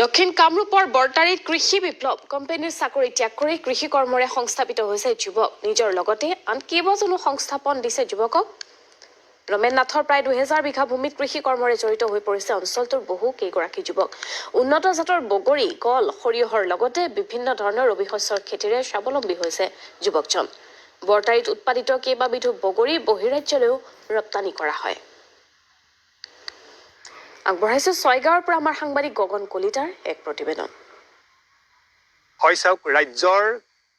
দক্ষিণ কামৰূপৰ বৰটাৰীত কৃষি বিপ্লৱ। কোম্পানীৰ চাকৰি ত্যাগ কৰি কৃষি কৰ্মৰে সংস্থাপিত হৈছে যুৱক। নিজৰ লগতে আন কেইবাজনো সংস্থাপন দিছে যুৱকক। ৰমেন নাথৰ প্ৰায় 2000 বিঘা ভূমিত কৃষি কৰ্মৰে জড়িত হৈ পৰিছে অঞ্চলটোৰ বহু কেইগৰাকী যুৱক। উন্নত জাতৰ বগৰী, কল, সৰিয়হৰ লগতে বিভিন্ন ধৰণৰ ৰবি শস্যৰ খেতিৰে স্বাৱলম্বী হৈছে যুৱকজন। বৰটাৰীত উৎপাদিত কেইবাবিধো বগৰী বহিৰাজ্যলৈও ৰপ্তানি কৰা হয়। আগবঢ়াইছো ছয়গাঁৱৰ পৰা আমাৰ সাংবাদিক গগন কলিতাৰ এক প্ৰতিবেদন। হয়, চাওক, ৰাজ্যৰ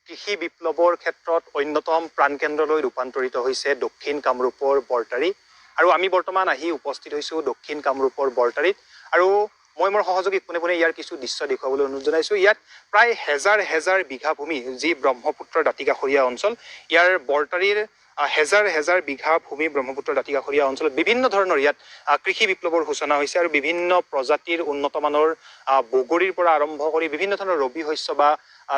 কৃষি বিপ্লৱৰ ক্ষেত্ৰত অন্যতম প্ৰাণকেন্দ্ৰলৈ ৰূপান্তৰিত হৈছে দক্ষিণ কামৰূপৰ বৰটাৰী। আৰু আমি বৰ্তমান আহি উপস্থিত হৈছোঁ দক্ষিণ কামৰূপৰ বৰটাৰীত আৰু মই মোৰ সহযোগীক পোনে পোনে ইয়াৰ কিছু দৃশ্য দেখুৱাবলৈ অনুৰোধ জনাইছোঁ। ইয়াত প্ৰায় হেজাৰ হেজাৰ বিঘা ভূমি, যি ব্ৰহ্মপুত্ৰৰ দাঁতিকাষৰীয়া অঞ্চল, ইয়াৰ বৰটাৰীৰ হেজাৰ হেজাৰ বিঘা ভূমি ব্ৰহ্মপুত্ৰৰ দাঁতিকাষৰীয়া অঞ্চলত বিভিন্ন ধৰণৰ ইয়াত কৃষি বিপ্লৱৰ সূচনা হৈছে আৰু বিভিন্ন প্ৰজাতিৰ উন্নত মানৰ বগৰীৰ পৰা আৰম্ভ কৰি বিভিন্ন ধৰণৰ ৰবি শস্য বা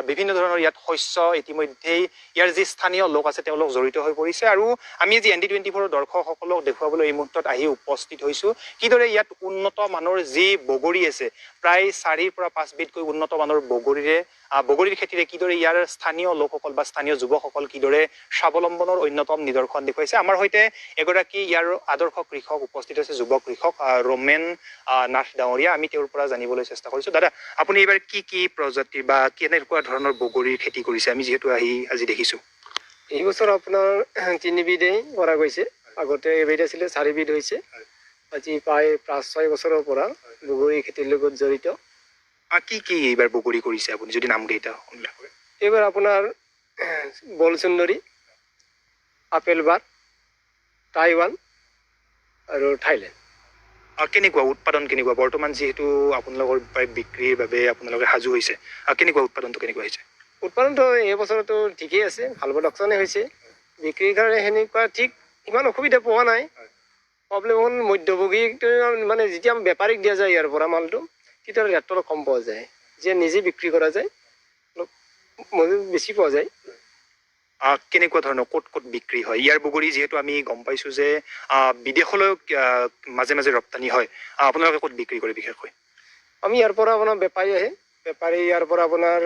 বিভিন্ন ধৰণৰ ইয়াত শস্য ইতিমধ্যেই ইয়াৰ যি স্থানীয় লোক আছে, তেওঁলোক জড়িত হৈ পৰিছে। আৰু আমি আজি এন ডি 24ৰ দৰ্শকসকলক দেখুৱাবলৈ এই মুহূৰ্তত আহি উপস্থিত হৈছোঁ কিদৰে ইয়াত উন্নত মানৰ যি বগৰী আছে, প্ৰায় 4ৰ পৰা 5বিধকৈ উন্নত মানৰ বগৰীৰ খেতিৰে কিদৰে ইয়াৰ স্থানীয় লোকসকল বা স্থানীয় যুৱকসকল কিদৰে স্বাৱলম্বনৰ অন্যতম নিদৰ্শন দেখুৱাইছে। আমাৰ সৈতে এগৰাকী ইয়াৰ আদৰ্শ কৃষক উপস্থিত হৈছে, যুৱ কৃষক ৰমেন নাথ ডাঙৰীয়া। আমি তেওঁৰ পৰা জানিবলৈ চেষ্টা কৰিছোঁ। দাদা, আপুনি এইবাৰ কি কি প্ৰজাতিৰ বা কেনেকুৱা ধৰণৰ বগৰীৰ খেতি কৰিছে? আমি যিহেতু আহি আজি দেখিছোঁ। এই বছৰ আপোনাৰ তিনিবিধেই কৰা গৈছে। আগতে এবিধ আছিলে, চাৰিবিধ হৈছে। আজি প্ৰায় 5-6 বছৰৰ পৰা বগৰী খেতিৰ লগত জড়িত। কি কি এইবাৰ বগৰী কৰিছে আপুনি, যদি নামকেইটা উল্লেখ কৰে? এইবাৰ আপোনাৰ বলসুন্দৰী, আপেল বাৰ, টাইৱান আৰু থাইলেণ্ড। কেনেকুৱা উৎপাদন, কেনেকুৱা বৰ্তমান যিহেতু আপোনালোকৰ প্ৰায় বিক্ৰীৰ বাবে আপোনালোকে সাজু হৈছে, কেনেকুৱা উৎপাদনটো কেনেকুৱা হৈছে? উৎপাদনটো এই বছৰতো ঠিকেই আছে, ভাল প্ৰডাকশ্যনে হৈছে। বিক্ৰীৰ কাৰণে সেনেকুৱা ঠিক ইমান অসুবিধা পোৱা নাই। প্ৰব্লেম হ'ল মধ্যভোগী, মানে যেতিয়া বেপাৰীক দিয়া যায় ইয়াৰ পৰা মালটো, তেতিয়া ৰেটটো অলপ কম পোৱা যায়। যেতিয়া নিজে বিক্ৰী কৰা যায়, অলপ মজুত বেছি পোৱা যায়। কেনেকুৱা ধৰণৰ, ক'ত ক'ত বিক্ৰী হয় ইয়াৰ বগৰী? যিহেতু আমি গম পাইছোঁ যে বিদেশলৈও মাজে মাজে ৰপ্তানি হয়, আপোনালোকে ক'ত বিক্ৰী কৰে বিশেষকৈ? আমি ইয়াৰ পৰা আপোনাৰ বেপাৰী আহে, বেপাৰী ইয়াৰ পৰা আপোনাৰ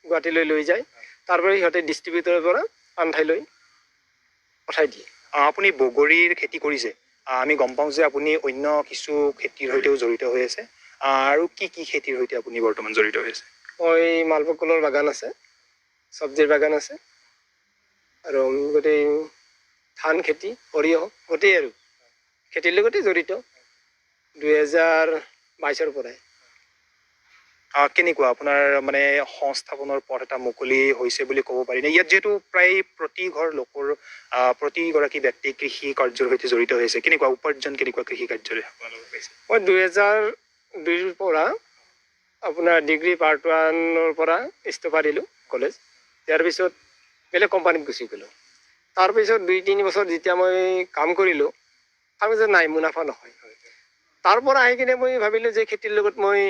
গুৱাহাটীলৈ লৈ যায়। তাৰ পৰা সিহঁতে ডিষ্ট্ৰিবিউটৰৰ পৰা আন ঠাইলৈ পঠাই দিয়ে। আপুনি বগৰীৰ খেতি কৰিছে, আমি গম পাওঁ যে আপুনি অন্য কিছু খেতিৰ সৈতেও জড়িত হৈ আছে। আৰু কি কি খেতিৰ সৈতে আপুনি বৰ্তমান জড়িত হৈ আছে? মই মালভোগ কলৰ বাগান আছে, চব্জিৰ বাগান আছে আৰু গোটেই ধান খেতি, সৰিয়হ, গোটেই আৰু খেতিৰ লগতে জড়িত 2022ৰ পৰাই। কেনেকুৱা আপোনাৰ মানে সংস্থাপনৰ পথ এটা মুকলি হৈছে বুলি ক'ব পাৰিনে? ইয়াত যিহেতু প্ৰায় প্ৰতি ঘৰ লোকৰ প্ৰতিগৰাকী ব্যক্তি কৃষি কাৰ্যৰ সৈতে জড়িত হৈছে, কেনেকুৱা উপাৰ্জন, কেনেকুৱা কৃষি কাৰ্যৰে আপোনালোকে পাইছে? মই 2002ৰ পৰা আপোনাৰ ডিগ্ৰী পাৰ্ট ওৱানৰ পৰা ইস্তফা দিলোঁ কলেজ। দিয়াৰ পিছত বেলেগ কোম্পানীত গুচি গ'লোঁ। তাৰপিছত 2-3 বছৰ যেতিয়া মই কাম কৰিলোঁ, তাৰপিছত নাই, মুনাফা নহয়। তাৰ পৰা আহি কিনে মই ভাবিলোঁ যে খেতিৰ লগত মই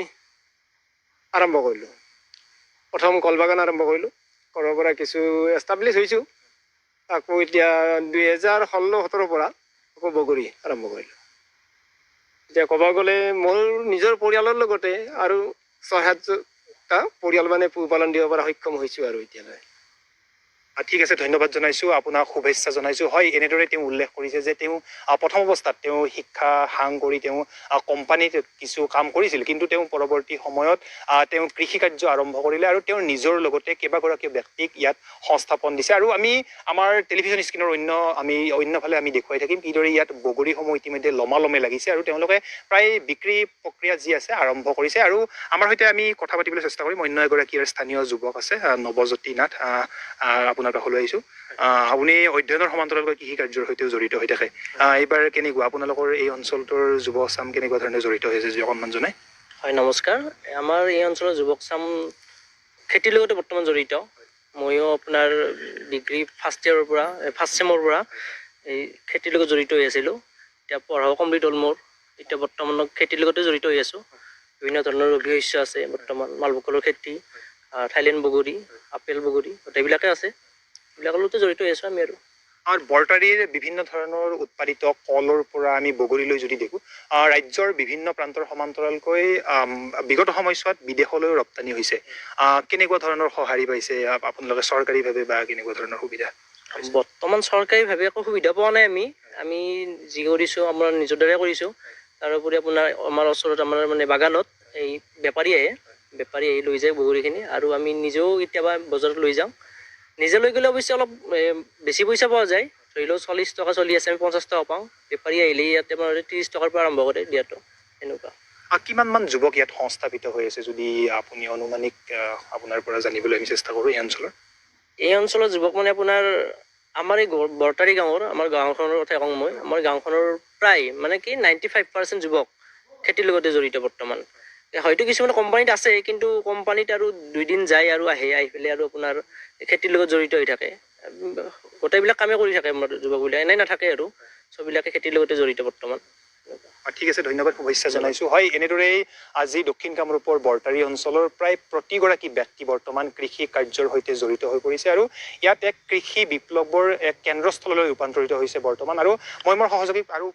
আৰম্ভ কৰিলোঁ। প্ৰথম কলবাগান আৰম্ভ কৰিলোঁ। কলৰ পৰা কিছু এষ্টাব্লিছ হৈছোঁ। আকৌ এতিয়া 2016-17ৰ পৰা আকৌ বগৰী আৰম্ভ কৰিলোঁ। এতিয়া ক'ব গ'লে মোৰ নিজৰ পৰিয়ালৰ লগতে আৰু 6-7টা পৰিয়াল মানে পোহপালন দিব পৰা সক্ষম হৈছোঁ আৰু এতিয়ালৈ। ঠিক আছে, ধন্যবাদ জনাইছোঁ আপোনাক, শুভেচ্ছা জনাইছোঁ। হয়, এনেদৰে তেওঁ উল্লেখ কৰিছে যে তেওঁ প্ৰথম অৱস্থাত তেওঁ শিক্ষা সাং কৰি তেওঁ কোম্পানীত কিছু কাম কৰিছিল, কিন্তু তেওঁ পৰৱৰ্তী সময়ত তেওঁ কৃষি কাৰ্য আৰম্ভ কৰিলে আৰু তেওঁৰ নিজৰ লগতে কেইবাগৰাকী ব্যক্তিক ইয়াত সংস্থাপন দিছে। আৰু আমি আমাৰ টেলিভিশ্যন স্ক্ৰীণৰ অন্যফালে আমি দেখুৱাই থাকিম কিদৰে ইয়াত বগৰীসমূহ ইতিমধ্যে লমালমে লাগিছে আৰু তেওঁলোকে প্ৰায় বিক্ৰী প্ৰক্ৰিয়া যি আছে আৰম্ভ কৰিছে। আৰু আমাৰ সৈতে আমি কথা পাতিবলৈ চেষ্টা কৰিম, অন্য এগৰাকী ইয়াৰ স্থানীয় যুৱক আছে, নৱজ্যোতি নাথ। আপোনাৰ কাষলৈ আহিছোঁ। আপুনি অধ্যয়নৰ সমান্তৰালকৈ কৃষি কাৰ্যৰ সৈতেও জড়িত হৈ থাকে। এইবাৰ কেনেকুৱা আপোনালোকৰ এই অঞ্চলটোৰ যুৱচাম কেনেকুৱা ধৰণে জড়িত হৈছে, যদি অকণমান জনায়? হয়, নমস্কাৰ। আমাৰ এই অঞ্চলৰ যুৱকচাম খেতিৰ লগতে বৰ্তমান জড়িত। ময়ো আপোনাৰ ডিগ্ৰী ফাৰ্ষ্ট ইয়েৰৰ পৰা, ফাৰ্ষ্ট চেমৰ পৰা এই খেতিৰ লগত জড়িত হৈ আছিলোঁ। এতিয়া পঢ়াও কমপ্লিট হ'ল মোৰ। এতিয়া বৰ্তমান খেতিৰ লগতে জড়িত হৈ আছোঁ। বিভিন্ন ধৰণৰ ৰবি শস্য আছে বৰ্তমান, মালভোগ কলৰ খেতি, থাইলেণ্ড বগৰী, আপেল বগৰী, গোটেইবিলাকে আছে। এইবিলাকৰ লগতে জড়িত হৈ আছোঁ আমি। আৰু আৰু বৰটাৰীৰ বিভিন্ন ধৰণৰ উৎপাদিত কলৰ পৰা আমি বগৰীলৈ যদি দেখোঁ, ৰাজ্যৰ বিভিন্ন প্ৰান্তৰ সমান্তৰালকৈ বিগত সময়ছোৱাত বিদেশলৈও ৰপ্তানি হৈছে। কেনেকুৱা ধৰণৰ সঁহাৰি পাইছে আপোনালোকে চৰকাৰীভাৱে বা কেনেকুৱা ধৰণৰ সুবিধা? বৰ্তমান চৰকাৰীভাৱে একো সুবিধা পোৱা নাই। আমি আমি যি কৰিছোঁ আমাৰ নিজৰ দ্বাৰাই কৰিছোঁ। তাৰোপৰি আপোনাৰ আমাৰ ওচৰত আমাৰ মানে বাগানত এই বেপাৰী আহে, বেপাৰী আহি লৈ যায় বগৰীখিনি, আৰু আমি নিজেও কেতিয়াবা বজাৰত লৈ যাওঁ। নিজে লৈ গ'লে অৱশ্যে অলপ বেছি পইচা পোৱা যায়। ধৰি লওক 40 টকা চলি আছে, আমি 50 টকা পাওঁ। বেপাৰী আহিলে ইয়াতে আমাৰ 30 টকাৰ পৰা আৰম্ভ কৰে দিয়াটো, এনেকুৱা। কিমানমান যুৱক ইয়াত সংস্থাপিত হৈ আছে যদি আপুনি অনুমানিক আপোনাৰ পৰা জানিবলৈ আমি চেষ্টা কৰোঁ এই অঞ্চলৰ? এই অঞ্চলৰ যুৱক মানে আপোনাৰ আমাৰ এই বৰটাৰী গাঁৱৰ, আমাৰ গাঁওখনৰ কথা কওঁ মই, আমাৰ গাঁওখনৰ প্ৰায় মানে কি 95% যুৱক খেতিৰ লগতে জড়িত বৰ্তমান। হয়তো কিছুমান কোম্পানীত আছে, কিন্তু কোম্পানীত আৰু দুইদিন যায় আৰু আহে, আহি পেলাই আৰু আপোনাৰ খেতিৰ লগত জড়িত হৈ থাকে। গোটেইবিলাক কামেই কৰি থাকে আমাৰ যুৱকবিলাক, এনেই নাথাকে আৰু চববিলাকে খেতিৰ লগতে জড়িত বৰ্তমান। ঠিক আছে, ধন্যবাদ, শুভেচ্ছা জনাইছো। হয়, এনেদৰেই আজি দক্ষিণ কামৰূপৰ বৰটাৰী অঞ্চলৰ প্ৰায় প্ৰতিগৰাকী ব্যক্তি বৰ্তমান কৃষি কাৰ্যৰ সৈতে জড়িত হৈ পৰিছে আৰু ইয়াত এক কৃষি বিপ্লৱৰ এক কেন্দ্ৰস্থললৈ ৰূপান্তৰিত হৈছে বৰ্তমান। আৰু মই মোৰ সহযোগীক আৰু